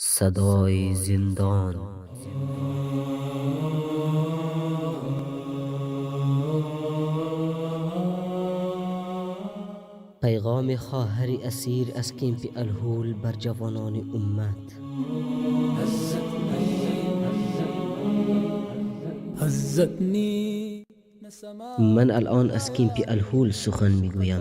صدای زندان. پیغام خواهر اسیر از کمپ الهول بر جوانان امت. هزتنی. من الان از کمپ الهول سخن میگویم،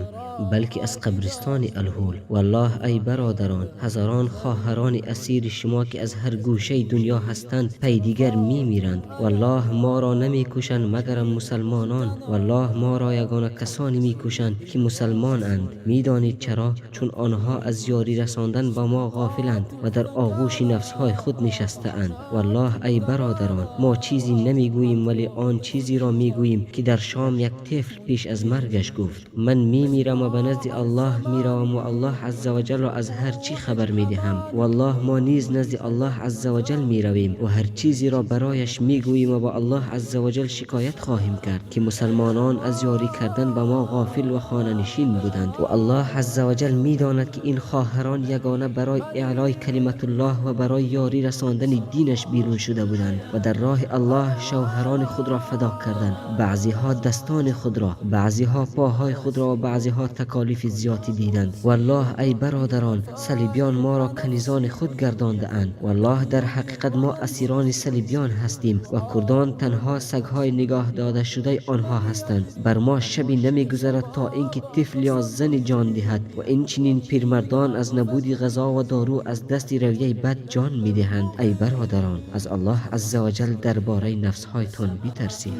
بلکه از قبرستان الهول. والله ای برادران، هزاران خواهران اسیر شما که از هر گوشه دنیا هستند پی دیگر میمیرند. والله ما را نمیکشند مگرم مسلمانان. والله ما را یگانه کسانی میکشند که مسلمان اند. میدانید چرا؟ چون آنها از یاری رساندن به ما غافلند و در آغوش نفسهای خود نشسته اند. والله ای برادران، ما چیزی نمیگوییم ولی آن چیزی را میگوییم که در شام یک طفل پیش از مرگش گفت: من میمیرم و به نزد الله میروم و الله عزوجل را از هر چی خبر میدهم. والله ما نیز نزد الله عزوجل میرویم و هر چیزی را برایش میگوییم و با الله عزوجل شکایت خواهیم کرد که مسلمانان از یاری کردن به ما غافل و خانه نشین بودند. و الله عزوجل میداند که این خواهران یگانه برای اعلای کلمت الله و برای یاری رساندن دینش بیرون شده بودند و در راه الله شوهران خود را فدا کردند. بعضی ها دستان خود را، بعضی ها پاهای خود را و بعضی ها تکالیف زیادی دیدند. والله ای برادران، صلیبیان ما را کنیزان خود گردانده اند. والله در حقیقت ما اسیران صلیبیان هستیم و کردان تنها سگهای نگاه داده شده آنها هستند. بر ما شبی نمیگذرد تا اینکه طفل یا زن جان دهد و این چنین پیرمردان از نبود غذا و دارو از دست رویه بد جان میدهند. ای برادران، از الله عزوجل درباره نفسهایتان بترسید.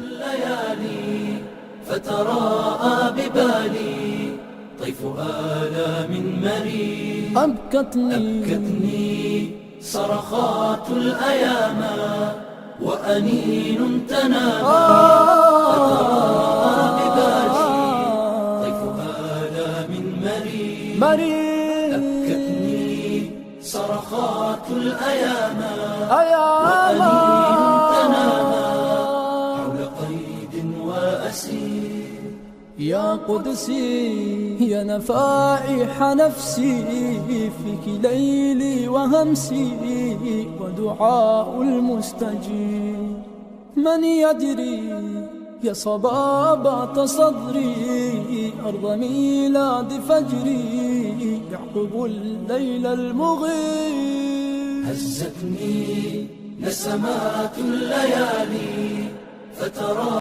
فتراءى ببالي طيف آلام مرير. أبكتني أبكتني صرخات الأيام وأنين تنامى. فتراءى ببالي طيف آلام مرير. مرير. أبكتني صرخات الأيام وأنين تنامى حول قيد وأسير. يا قدسي يا نفائح نفسي، فيك ليلي وهمسي ودعاء المستجيب. من يدري يا صبابة صدري، أرض ميلاد فجري، يعقب الليل المغيب. هزتني نسمات الليالي فترى